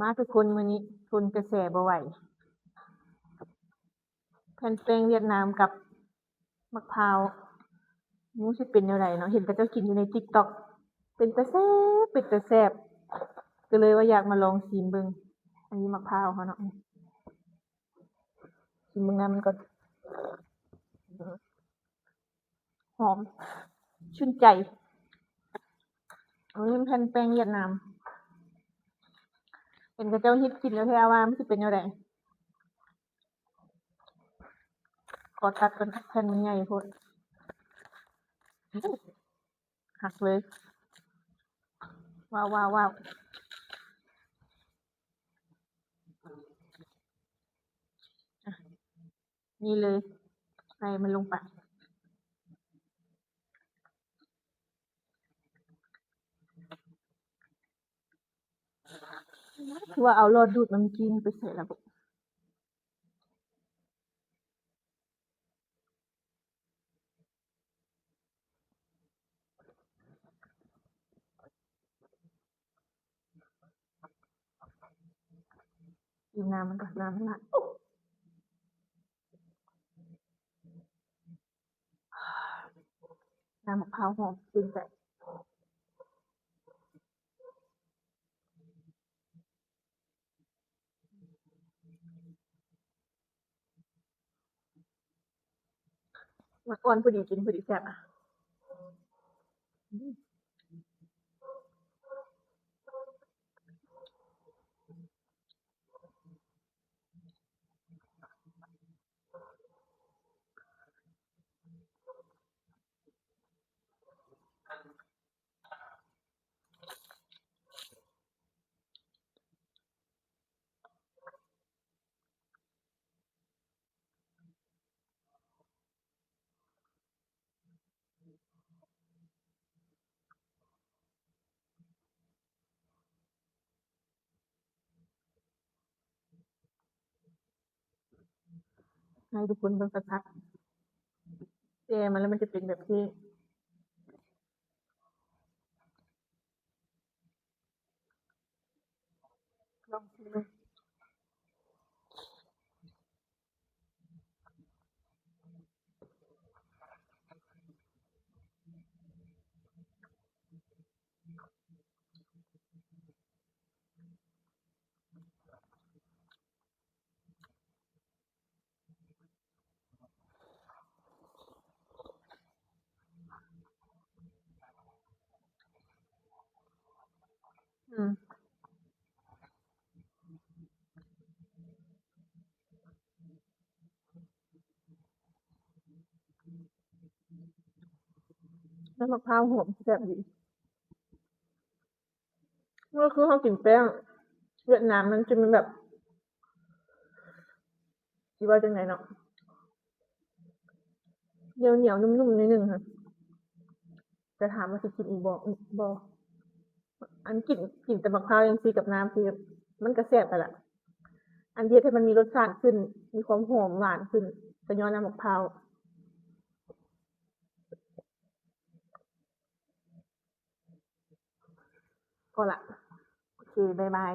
ມາທຸກຄົນ ມື້ນີ້ທົນກະແສບໍ່ໄຫວ ແຜ່ນແປ້ງຫວຽດນາມກັບໝາກພ້າວ ບໍ່ຮູ້ຊິເປັນແນວໃດເນາະ. ເຫັນເຂົາເຈົ້າກິນຢູ່ໃນຕິກຕັອກ ເປັນຕາແຊບ ເປັນຕາແຊບ ກະເລີຍວ່າຢາກມາລອງຊີມເບິ່ງ. ອັນນີ້ໝາກພ້າວເຮົາເນາະ ຊີມເບິ່ງນ້ຳມັນກ່ອນ. ຫອມຊື່ນໃຈ. ອັນນີ້ແຜ່ນແປ້ງຫວຽດນາມ ເຫັນເຂົາເຈົ້າຮິບກິນແລ້ວແທ້ ວ່າມັນຊິເປັນແນວໃດ. ຂໍຕັດກ່ອນ ແຜ່ນມັນໃຫຍ່ໂພດ. ຫັກເລີຍ. ວ້າວໆໆ. ນີ້ເລີຍ ໃສ່ມັນລົງໄປ. ຄືວ່າເອົາຫຼອດດູດນ້ຳຈີນໄປໃສ່ລະບໍ? ກິນນ້ຳມັນກ່ອນ ນ້ຳມັນຫຼາຍ. ນ້ຳໝາກພ້າວຫອມຊື່ນໃຈ. ໝາກອ່ອນພໍດີກິນ ພໍດີແຊບ. ໃຫ້ທຸກຄົນເບິ່ງຊັດໆ ແຕ່ມັນແລ້ວມັນຈະເປັນແບບນີ້. ລອງຊີມເບິ່ງ. ອືມ ນ້ຳໝາກພ້າວຫອມ ແຊບດີ. ກໍຄືເຮົາກິນແປ້ງຫວຽດນາມ ມັນຈະມີແບບ ຊິເວົ້າຈັ່ງໃດເນາະ ໜຽວໆ ນຸ້ມໆ ໜ້ອຍໜຶ່ງຫັ້ນ. ແຕ່ຖາມວ່າຊິກິນອີກບໍ່? ບໍ່. ອັນກິນ ກິນແຕ່ໝາກພ້າວຈັ່ງຊີ້ກັບນ້ຳ ຄືມັນກະແຊບຫັ້ນລະ. ອັນທີ່ເຮັດໃຫ້ມັນມີລົດຊາດຂຶ້ນ ມີຄວາມຫອມຫວານຂຶ້ນ ກະຍ້ອນນ້ຳໝາກພ້າວ. ພໍລະ. ໂອເຄ ບາຍບາຍ.